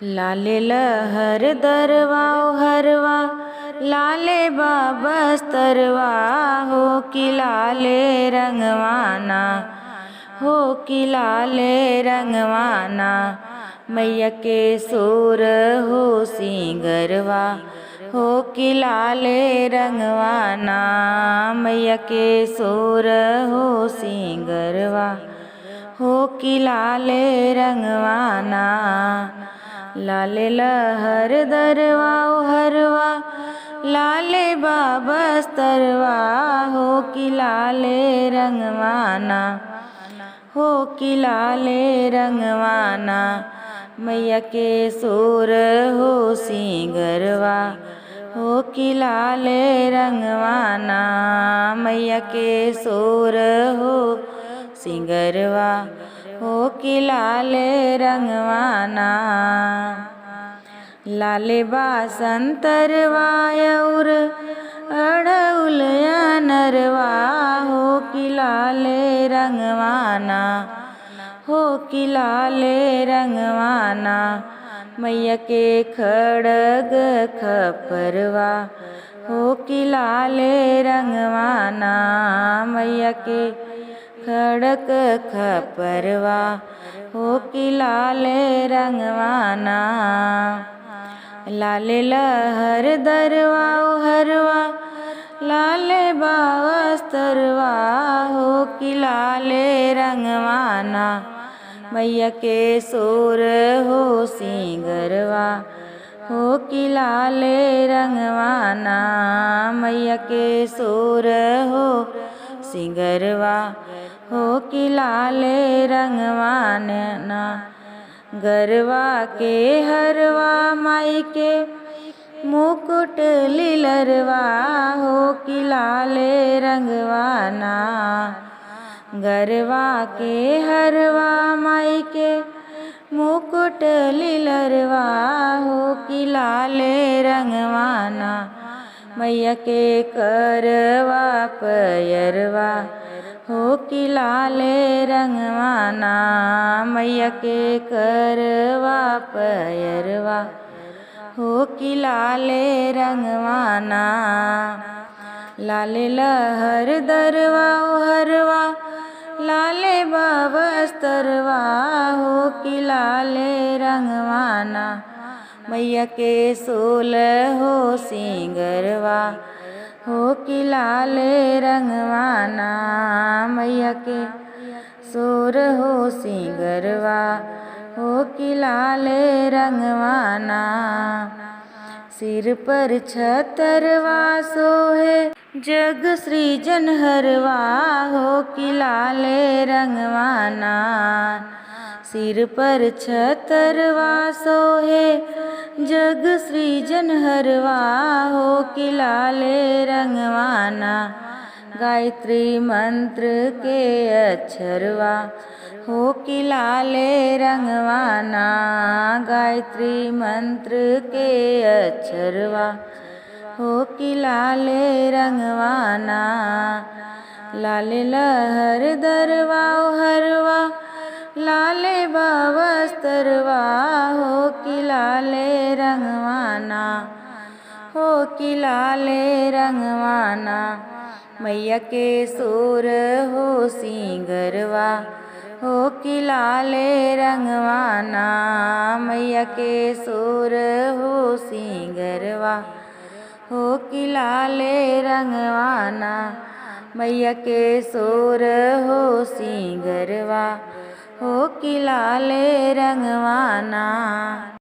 लाले लहर दरवा हरवा, लाले बाबस्तरवा हो कि लाले रंगवाना, हो कि लाले रंगवाना। मैया के सोर हो सिंगरवा, हो कि लाले रंगवाना। मैया के सोर हो सिंगरवा, हो कि लाले रंगवाना। लाले लहर दरवा हरवा, लाले बाबस्तरवा हो कि लाले रंगवाना, हो कि लाले रंगवाना। मैया के सोर हो सिंगरवा, हो कि लाले रंगवाना। मैया के सोर हो सिंगरवा, हो कि लाले रंगवाना। लाले बासंतरवा और अड़उल नरवा, हो कि लाले रंगवाना, हो कि लाले रंगवाना। मैया के खड़ग खपरवा, हो कि लाले रंगवाना। मैया के खड़क खपरवा, हो कि लाले रंगवाना। लाले लहर दरवा हरवा, लाले बावस्तरवा हो कि लाले रंगवाना। मैया के सोर हो सिंगरवा, हो कि लाले रंगवाना। मैया के सोर हो सिंगरवा, हो कि लाले रंगवाना। गरवा के हरवा माई के मुकुट लीलरवा, हो कि लाले रंगवाना। गरवा के हरवा माई के मुकुट लीलरवा, हो कि लाले रंगवाना। मैया के करवा पयरवा, हो कि लाले रंगवाना। मैया के करवा पयरवा, हो कि लाले रंगवाना। लाले लहर दरवा हरवा, लाले बाबस्तरवा हो कि लाले रंगवाना। मैया के सोल हो सिंगरवा, हो कि लाले रंगवाना। मैया के सोर हो सिंगरवा, हो कि लाले रंगवाना। सिर पर छतरवा सोहे जग सृजन हरवा, हो कि लाले रंगवाना। सिर पर छतरवा सोहे जग सृजन हरवा, हो कि लाले रंगवाना। गायत्री मंत्र के अक्षरवा, हो कि लाले रंगवाना। गायत्री मंत्र के अक्षरवा, हो कि लाले रंगवाना। लाले लहर दरवा हरवा, लाले बाबस्तरवा हो कि लाले रंगवाना, हो कि लाले रंगवाना। मैया के सोर हो सिंगरवा, हो कि लाले रंगवाना। मैया के सोर हो सिंगरवा, हो कि लाले रंगवाना। मैया के सोर हो सिंगरवा, हो कि लाले रंगवाना।